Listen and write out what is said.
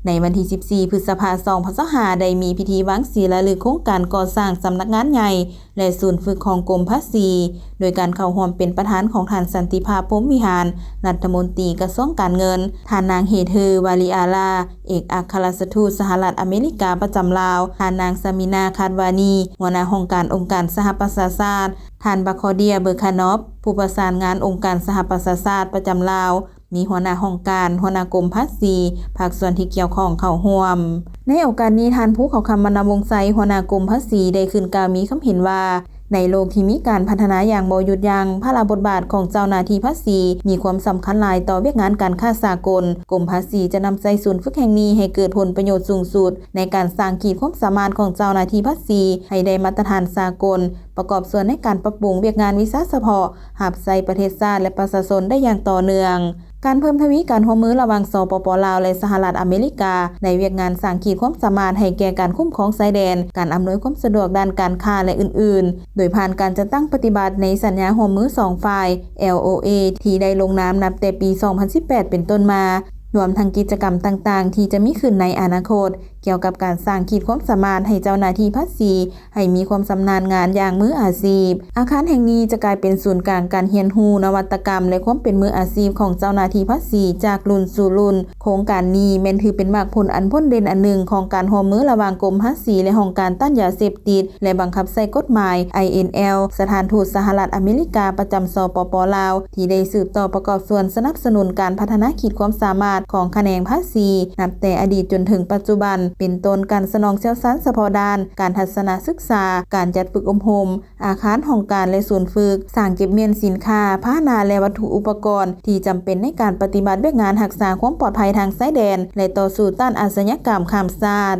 ໃນວັນທີສິບສີ່ ພຶດສະພາ ສອງພັນຊາວຫ້າ ໄດ້ມີພິທີວາງສີລາລຶກໂຄງການກໍ່ສ້າງສຳນັກງານໃຫຍ່ ແລະ ສູນຝຶກຂອງກົມພາສີ ໂດຍການເຂົ້າຮ່ວມເປັນປະທານຂອງທ່ານ ສັນຕິພາບ ພົມວິຫານ ລັດຖະມົນຕີກະຊວງການເງິນ, ທ່ານນາງ ເຮເທີ ວາລີອາລາ ເອກອັກຄະລັດຖະທູດສະຫະລັດອາເມລິກາປະຈຳລາວ, ທ່ານນາງ ຊາມິນາ ຄາດວານີ ຫົວໜ້າຫ້ອງການອົງການສະຫະປະຊາຊາດ, ທ່ານ ບາຄອເດຍ ເບີຄານອບ ຜູ້ປະສານງານອົງການສະຫະປະຊາຊາດປະຈຳລາວ, ມີຫົວໜ້າຫ້ອງການ, ຫົວໜ້າກົມພາສີ, ພາກສ່ວນທີ່ກ່ຽວຂ້ອງເຂົ້າຮ່ວມ. ໃນໂອກາດນີ້, ທ່ານ ພູເຂົາຄຳ ວັນນະວົງໄຊ ຫົວໜ້າກົມພາສີ ໄດ້ຂຶ້ນກ່າວມີຄຳເຫັນວ່າ, ໃນໂລກທີ່ມີການພັດທະນາຢ່າງບໍ່ຢຸດຢັ້ງ, ພາລະບົດບາດຂອງເຈົ້າໜ້າທີ່ພາສີມີຄວາມສຳຄັນຫຼາຍຕໍ່ວຽກງານການຄ້າສາກົນ. ກົມພາສີຈະນຳໃຊ້ສູນຝຶກແຫ່ງນີ້ໃຫ້ເກີດຜົນປະໂຫຍດສູງສຸດ ໃນການສ້າງຂີດຄວາມສາມາດຂອງເຈົ້າໜ້າທີ່ພາສີໃຫ້ໄດ້ມາດຕະຖານສາກົນ, ປະກອບສ່ວນໃນການປັບປຸງວຽກງານວິຊາສະເພາະ ຮັບໃຊ້ປະເທດຊາດ ແລະ ປະຊາຊົນໄດ້ຢ່າງຕໍ່ເນື່ອງ. ການເພີ່ມທະວີການຮ່ວມມືລະຫວ່າງ ສປປ ລາວ ແລະ ສະຫະລັດອາເມລິກາ ໃນວຽກງານສ້າງຂີດຄວາມສາມາດໃຫ້ແກ່ການຄຸ້ມຄອງຊາຍແດນ, ການອຳນວຍຄວາມສະດວກດ້ານການຄ້າ ແລະ ອື່ນໆ, ໂດຍຜ່ານການຈັດຕັ້ງປະຕິບັດໃນສັນຍາຮ່ວມມືສອງຝ່າຍ ແອລໂອເອ ທີ່ໄດ້ລົງນາມນັບແຕ່ປີສອງພັນສິບແປດເປັນຕົ້ນມາ, ລວມທັງກິດຈະກຳຕ່າງໆທີ່ຈະມີຂຶ້ນໃນອະນາຄົດ ກ່ຽວກັບການສ້າງຂີດຄວາມສາມາດໃຫ້ເຈົ້າໜ້າທີ່ພາສີ ໃຫ້ມີຄວາມຊຳນານງານຢ່າງມືອາຊີບ. ອາຄານແຫ່ງນີ້ຈະກາຍເປັນສູນກາງການຮຽນຮູ້, ນະວັດຕະກຳ ແລະ ຄວາມເປັນມືອາຊີບຂອງເຈົ້າໜ້າທີ່ພາສີຈາກລຸ້ນສູ່ລຸ້ນ. ໂຄງການນີ້ແມ່ນຖືເປັນໝາກຜົນອັນພົ້ນເດັ່ນອັນໜຶ່ງຂອງການຮ່ວມມືລະຫວ່າງກົມພາສີ ແລະ ຫ້ອງການຕ້ານຢາເສບຕິດ ແລະ ບັງຄັບໃຊ້ກົດໝາຍ ໄອເອັນແອລ ສະຖານທູດສະຫະລັດອາເມລິກາປະຈຳ ສປປ ລາວ ທີ່ໄດ້ສືບຕໍ່ປະກອບສ່ວນສະໜັບສະໜູນການພັດທະນາຂີດຄວາມສາມາດຂອງຂະແໜງພາສີ ນັບແຕ່ອະດີດຈົນເຖິງປັດຈຸບັນ, ເປັນຕົ້ນການສະໜອງຊ່ຽວຊານສະເພາະດ້ານ, ການທັດສະນະສຶກສາ, ການຈັດຝຶກອົບຮົມ, ອາຄານຫ້ອງການ ແລະ ສູນຝຶກ, ສາງເກັບມ້ຽນສິນຄ້າ, ພາຫະນະ ແລະ ວັດຖຸອຸປະກອນທີ່ຈຳເປັນໃນການປະຕິບັດວຽກງານຮັກສາຄວາມປອດໄພທາງຊາຍແດນ ແລະ ຕໍ່ສູ້ຕ້ານອາຊະຍາກຳຂ້າມຊາດ.